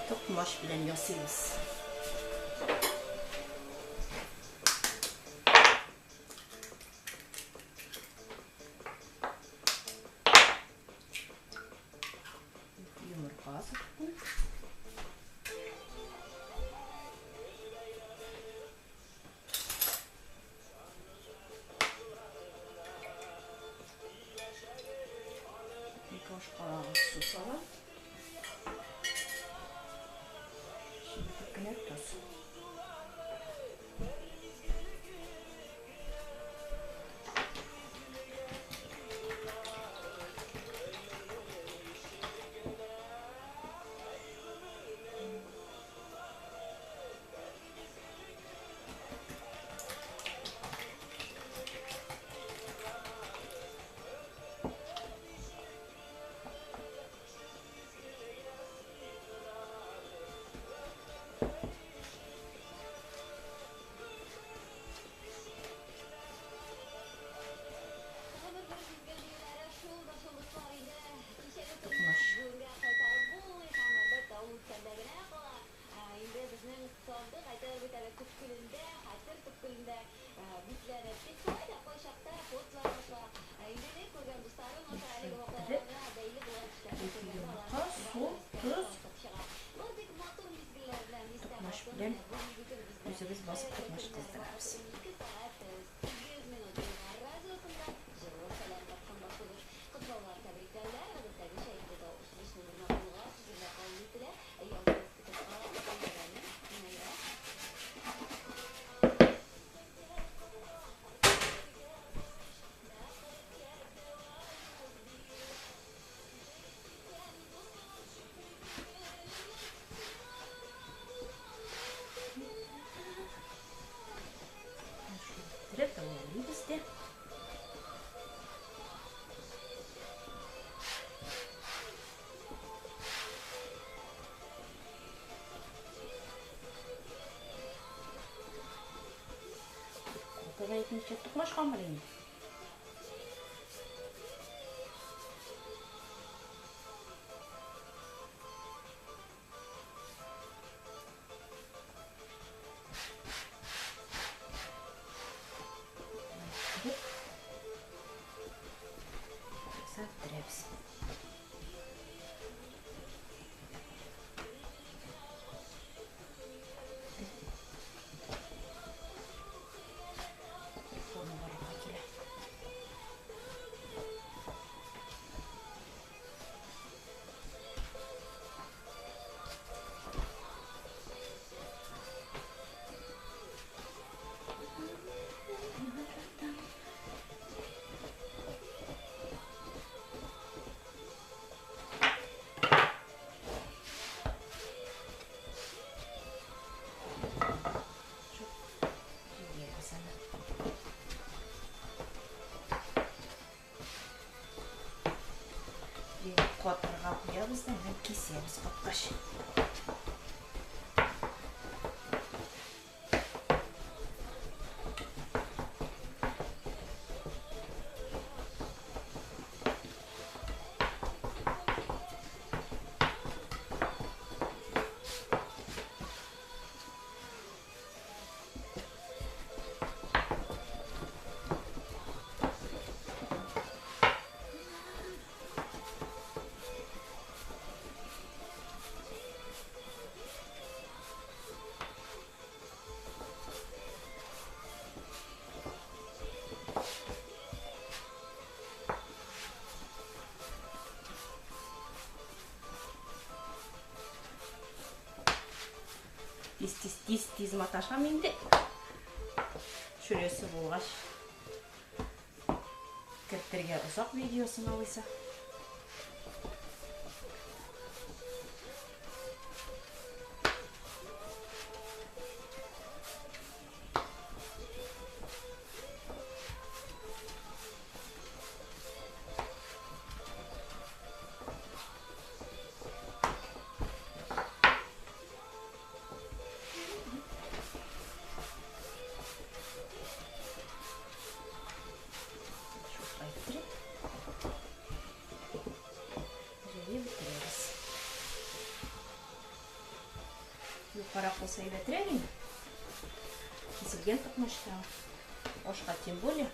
Токмач белән ясыйбыз. Йомырка сыктым. Ике аш калагы су салам. Чебетеп кенә тоз. Токмач. Йомырка, су, тоз, токмач белән үзебез басып токмач кыздырабыз. Иттереп дә. Калтада икенче токмач камыр инде. Ясап. Форма барлыкка килә. Катырга куябыз да һәм кисәбез каткач. Тиз-тиз-тиз-тиз маташам инде. Шөресе булгач. Кертергә озак видеосын алыйса. Шулай иттереп. Йокарак булса әйбәтрәк инде. Киселгән токмачта. Ашка тем более.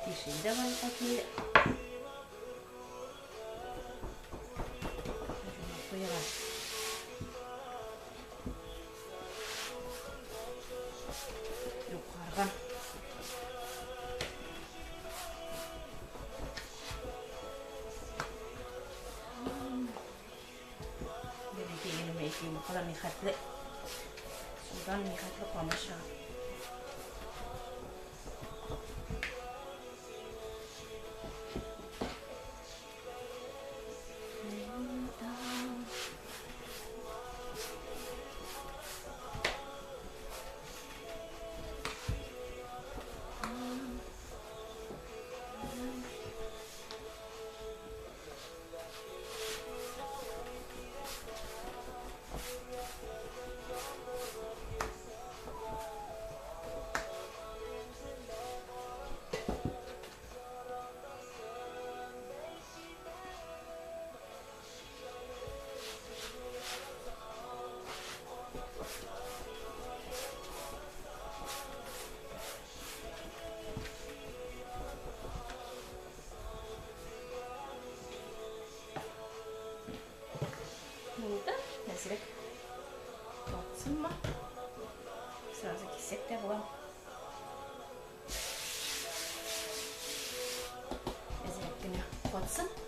Тишеге дә бар әтие. Куйган. Юкарга. Бәләкәйгенемә әйтмим, бу кадәр нихәтле судан нихәтле камыр чыга. Булды. Әзрәк батсынмы? Сразу киссәк тә була. Әзрәк кенә батсын.